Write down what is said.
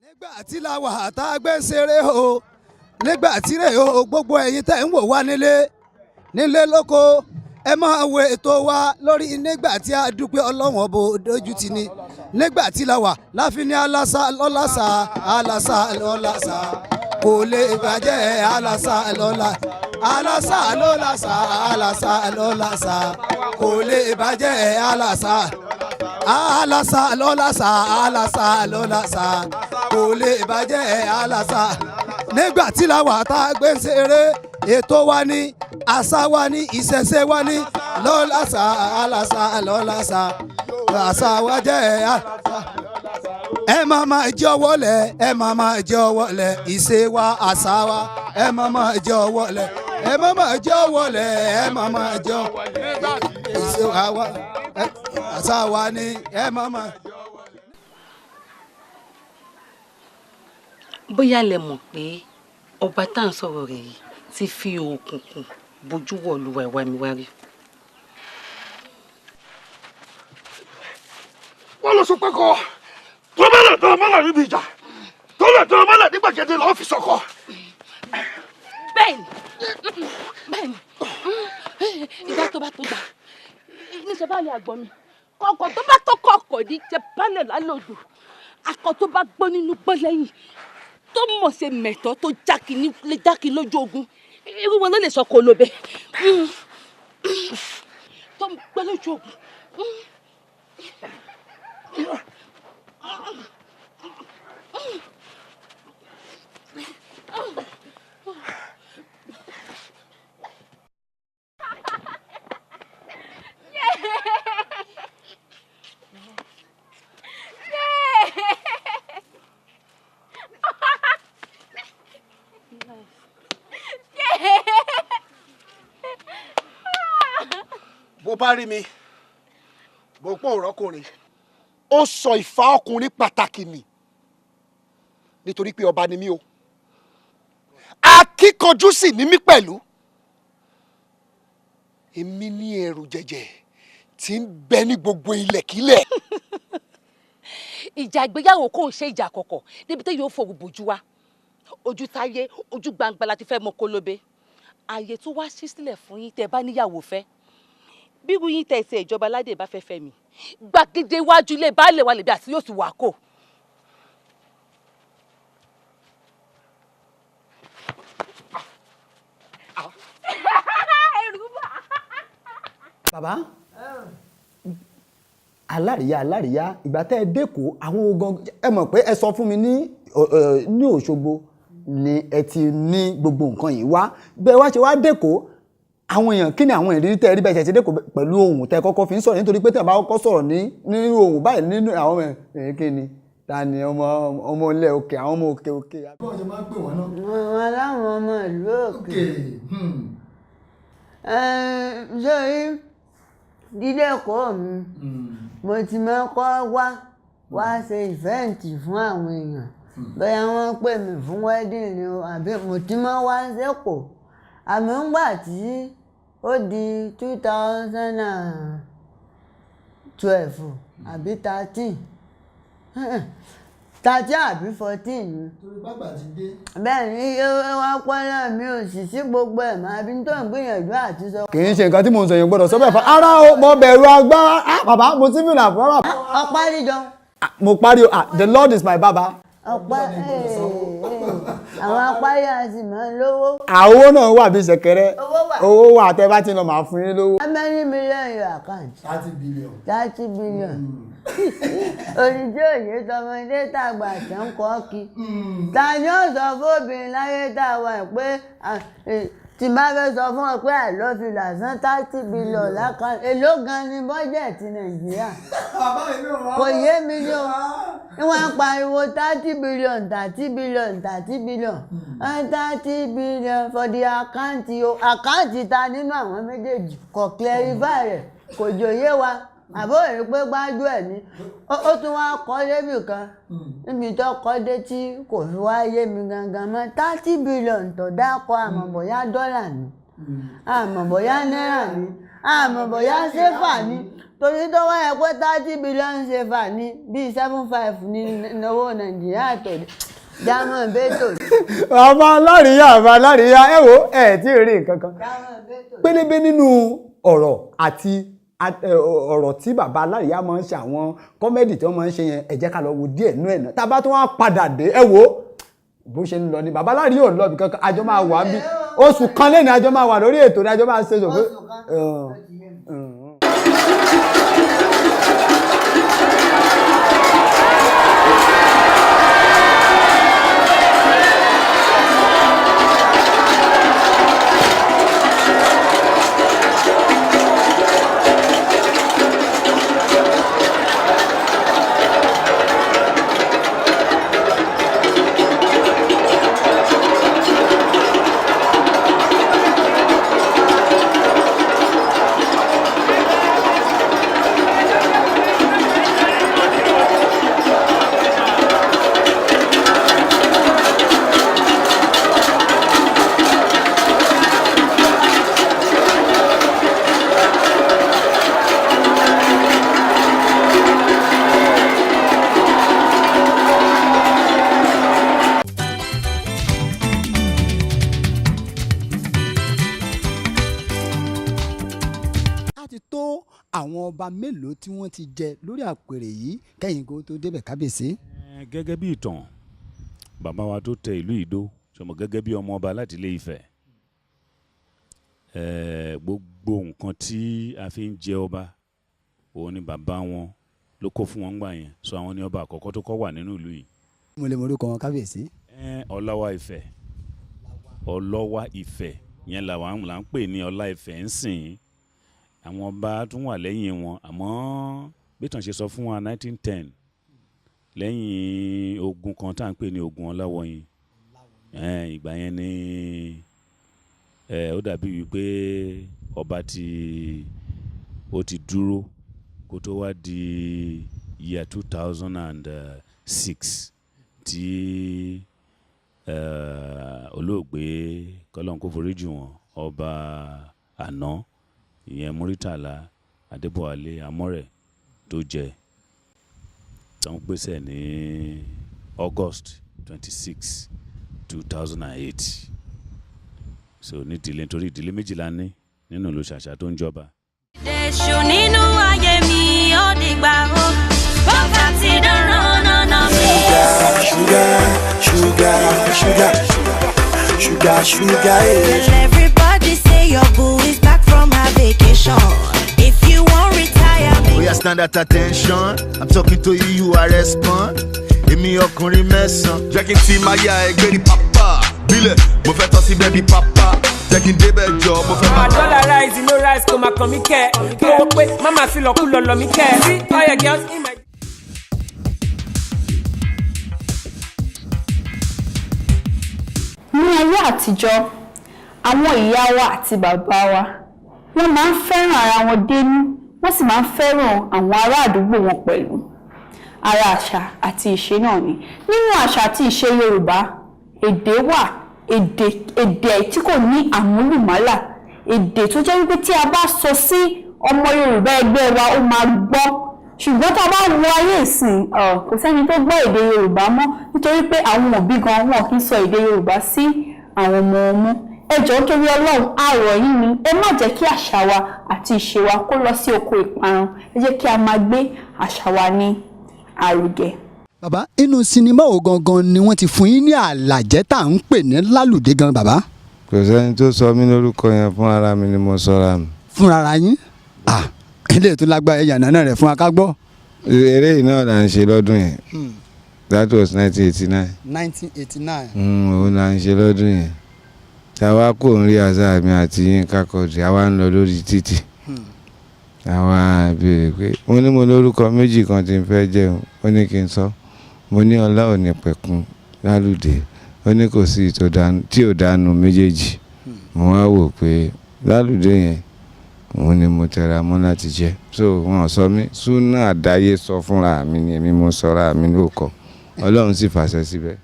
Nígbà tí la wà tá a gbé ṣeré o, nígbà tí rè o, gbogbo ẹ̀yin tẹ́ ń wò wá nílé nílé lóko, ẹ máa wo ètò wa lórí nígbà tí a dúpẹ́ Ọlọ́wọ́n bó dojú ti ní. Nígbà tí la wà láfi ní alásà lọ́lásà, alásà lọ́lásà, kò lè bàjẹ́. Alásà lọ́lá, alásà lọ́lásà, alásà lọ́lásà, kò lè bàjẹ́. Alásà, alásà lọ́lásà, alásà lọ́lásà, kò lè bàjẹ́. Alásà. Nígbà tí la wà tá a gbé ṣeré, ètò wa ní, àṣà wa ní, ìṣẹ̀ṣe wa ní lọ́lásà, alásà lọ́lásà, àṣà wa jẹ́. Ẹ máa máa jẹ́ ọwọ́ lẹ̀, ẹ máa máa jẹ́ ọwọ́ lẹ̀, ìṣe wa, àṣà wa, ẹ máa máa jẹ́ ọwọ́ lẹ̀, ẹ máa máa jẹ́ ọwọ́ lẹ̀, ẹ máa máa jẹ́ ọwọ́ ìṣe wa, àṣà wa ní, ẹ máa máa. Bóyá lẹ mọ̀ pé ọba tá à ń sọ̀rọ̀ rẹ̀ yìí ti fi òkùnkùn bojú wọ̀lú wa ìwà mi wá rí. Wọ́n lọ sọ pé kọ́ tó mẹ́lẹ̀ tó mẹ́lẹ̀ níbi ìjà tó lẹ̀ tó mẹ́lẹ̀ ní gbàgede lọ́ọ́ fi sọkọ. Bẹ́ẹ̀ni, bẹ́ẹ̀ni, ìgbà tó bá tó gbà níṣẹ́ bá lè àgbọ̀n mi kọ̀ọ̀kan tó bá tó kọ̀ọ̀kọ̀ ní jẹ balẹ̀ lálòdù, akọ tó bá gbọ́ nínú gbọ́ lẹ́yìn, tó mọ̀ ṣe mẹ̀tọ́, tó jákì ní jákì lójú ogun, irú wọn ló lè sọ kó lóbe tó ń gbọ́ lójú ogun. Bó bá rí mi bó pọ̀ òrọ́kùnrin, ó sọ ìfà ọkùnrin pàtàkì nì, nítorí pé ọba ni mí o, akíkanjú sì ní mí pẹ̀lú. Èmi ní ẹrù jẹjẹ tí ń bẹ ní gbogbo ilẹ̀kílẹ̀. Ìjà ìgbéyàwó kò ń ṣe ìjà àkọ́kọ́ níbi tí yóò fòrò bójú wa, ojú táyé, ojú gbangba la ti fẹ́ mọ kólóbe. Ààyè tó wá sí sílẹ̀ fún yín tẹ́ ẹ bá níyàwó fẹ́, bírú yín tẹ́ ẹ ṣe ìjọba aládé bá fẹ́ fẹ́ mi, gbàgede iwájú ilé baálé wa lèbi àti yóò sì wà kó. Bàbá alárìíyá, alárìíyá, ìgbà tẹ́ ẹ dẹ́kọ̀ àwọn ogan, ẹ mọ̀ pé ẹ sọ fún mi ní Òṣogbo ni ẹ ti ní gbogbo nǹkan yìí wá. Bẹ́ẹ̀ wá ṣe wá dẹ́kọ̀ àwọn èèyàn, kí ni àwọn ìrírí tẹ́ ẹ rí bẹ́ẹ̀ ṣe ti dẹ́kọ̀ pẹ̀lú ohùn tẹ́ kọ́kọ́ fi ń sọ̀rọ̀? Nítorí pé tẹ́ ẹ bá kọ́kọ́ sọ̀rọ̀ ní nínú ohùn báyìí nínú àwọn ẹ̀, kí ni ta ni ọmọ ọmọ ilẹ̀ òkè, àwọn ọmọ òkè òkè. Bí wọ́n ṣe máa ń pè wọ́n náà. Wọn láwọn ọmọ ìlú òkè. Sórí dídẹ́kọ̀ mi, mo ti máa ń kọ́ wá wá ṣe event fún àwọn èèyàn, bóyá wọ́n pè mí fún wedding ni o, àbí mo ti máa wá sẹ́kọ̀ọ́. Àmọ́ ńgbà tí ó di 2012 àbí 13 àbí 14 ni. Torí bàgbà ti dé. Bẹ́ẹ̀ ni, ọpọlọ mi ò sì sí gbogbo ẹ̀ máa bí tó ń gbìyànjú àti sọ. Kì í ṣe nǹkan tí mò ń sọ yẹn gbọ́dọ̀ sọ bẹ́ẹ̀ fún ara o. Mo bẹ̀rù agbára. Ah, bàbá, mo ti fìlà fún ọ. Ọpá ríjọ. Mo parí o. Ah, the Lord is my baba. Ọpá àwọn apárí àti mọ̀ ń lówó. Àwọ̀ náà wà bí ṣẹ̀kẹ̀rẹ̀. Owó wà. Owó wà, tẹ́ bá ti lọ màá fún yín lówó. How many million your account? 30 billion. 30 billion. Oníjó òye tọmọdé tàgbà tó ń kọ́ kí. Ta ni ó sọ fóbìnrin láyé tá a wà pé tí n bá fẹ́ sọ fún ọ pé I love you lásán, 30 billion lákàn, èló gan ni bọ́jẹ̀tì Nàìjíríà? Kò yé mi ní o. Ní wọ́n á pariwo 30 billion, 30 billion, 30 billion, 30 billion for the account o. Account ta nínú àwọn méjèèjì kò clarify rẹ̀, kò jòyè wa. Àbó rí pé gbájú ẹ̀ ni ó tún wá kọ́ débì kan níbi tó kọ́ dé tí kò fi wá yé mi gangan mọ́. 30 billion tó dákọ̀, àmọ́ bóyá dọ́là ni, àmọ́ bóyá náírà ni, àmọ́ bóyá sẹ́fà ni. Torí tó wáyé pé 30 billion CFA ní bíi 7.5 ní owó Nàìjíríà tó jámọ̀ bẹ́tò. Bàbá Alárìíyá, bàbá Alárìíyá, ẹ wo, ẹ tí ì rí nǹkan kan pélébé nínú ọ̀rọ̀ àti ọ̀rọ̀ tí bàbá Alárìíyá máa ń ṣe, àwọn comedy tí wọ́n máa ń ṣe yẹn. Ẹ jẹ́ ká lọ wo díẹ̀ nú ẹ̀ náà. Tá a bá tún wá padà dé, ẹ wo bó ṣe ń lọ ni. Bàbá Alárìíyá ò lọ bí kankan, àjọ máa wà bí oṣù kan lẹ́nu, àjọ máa wà lórí ètò ní àjọ máa ṣe sọ pé. Oṣù kan. Ó ti yé mi. Á ti tó àwọn ọba mélòó tí wọ́n ti jẹ lórí àpèrè yìí kẹ́yìn kó tó débẹ̀, kábíyèsí? Gẹ́gẹ́ bí ìtàn bàbá wa tó tẹ ìlú Ìdó sọmọ, gẹ́gẹ́ bí ọmọ ọba láti Ilé Ifẹ̀, gbogbo nǹkan tí a fi ń jẹ ọba, òun ni bàbá wọn ló kó fún wọn gbà yẹn. So àwọn ni ọba àkọ́kọ́ tó kọ́ wà nínú ìlú yìí. Mo lè mọ orúkọ wọn, kábíyèsí? Ọláwà Ifẹ̀, Ọlọ́wà Ifẹ̀ yẹn làwọn là ń pè ní Ọlá Ifẹ̀ ń sìn. Àwọn ọba tún wà lẹ́yìn wọn, àmọ́ bí ìtàn ṣe sọ fún wa, 1910, lẹ́yìn ogun kan tá à ń pè ní ogun Ọláwọ̀yìn, ìgbà yẹn ni ó dàbí wípé ọba tí ó ti dúró kó tó wá di year 2006 tí olóògbé, kọ́lọ́n kó foríjì wọ́n, ọba àná ìyẹn Muritàlá Adébọ̀wálé Amọ́rẹ̀ tó jẹ tó ń gbèsè ní August 26, 2008. So ní ìdílé, nítorí ìdílé méjìlá ní nínú ìlú Ṣàṣà tó ń jọba. Èṣù nínú ayé mi ó dìgbà ó wákàtí dánrán náná mi. Sugar, sugar, sugar, sugar, sugar, yeah. Tell everybody say your boo is back from her vacation. If you won't retire me. Oya, stand at attention. I'm talking to you, you are respond. Èmi ọkùnrin mẹ́sàn-án. Jẹ́ kí n ti máa ya ẹgbẹ́ ní pápá bílẹ̀, mo fẹ́ tọ́ síbẹ̀ bí pápá, jẹ́ kí n débẹ̀ jọ, mo fẹ́ máa. Dollarize, no rice, kò máa kàn mí kẹ́. Kí owó pé má máa fi lọ́kù lọ mí kẹ́. See all your girls in my. Ní ayé àtijọ́, àwọn ìyá wa àti bàbá wa, wọ́n máa ń fẹ́ràn ara wọn dénú, wọ́n sì máa ń fẹ́ràn àwọn ará àdúgbò wọn pẹ̀lú. Ara àṣà àti ìṣe náà ni. Nínú àṣà àti ìṣe Yorùbá, èdè wà, èdè, èdè tí kò ní àmúlùmálà, èdè tó jẹ́ wípé tí a bá sọ sí ọmọ Yorùbá ẹgbẹ́ wa, ó máa gbọ́. Ṣùgbọ́n tá a bá wo ayé ìsìn, kò sẹ́ni tó gbọ́ èdè Yorùbá mọ́, nítorí pé àwọn òbí gan wọn kì í sọ èdè Yorùbá sí àwọn ọmọ wọn mọ́. Ẹ jọ̀ọ́, torí Ọlọ́run, a rọ̀ yín ni, ẹ má jẹ́ kí àṣà wa àti ìṣe wa kó lọ sí oko ìparun. Ẹ jẹ́ kí a máa gbé àṣà wa ní àrùgẹ. Bàbá, inú sinimá wo gangan ni wọ́n ti fún yín ní àlàjẹ́ tá à ń pè ní Lálùdé gan, bàbá? Kò sẹ́ni tó sọ mí lórúkọ yẹn, fún ara mi ni mo sọra mi. Fúnra ara yín? Ah, ilé ètò lágbára, ẹ̀yàn náà rẹ̀ fún wa ká gbọ́. Eré yìí náà là ń ṣe lọ́dún yẹn. That was 1989. 1989. Òun là ń ṣe lọ́dún yẹn. Táwa kò ń rí àṣà mi àti Yínká Quadri, àwa ń lọ lórí títì. Àwa béèrè pé mo ní mo lórúkọ méjì kan tí n fẹ́ jẹun. Ó ní kí n sọ. Mo ní Ọlá òní pẹ̀kun Lálùdé. Ó ní kò sí tí ò dánu méjèèjì. Mo wá wò pé Lálùdé yẹn òun ni mo tẹra mọ́ láti jẹ́. So wọn sọ mí súnà àdáyé, sọ fúnra mi ni èmi mo sọra mi lóko. Ọlọ́run sì fàṣẹ síbẹ̀.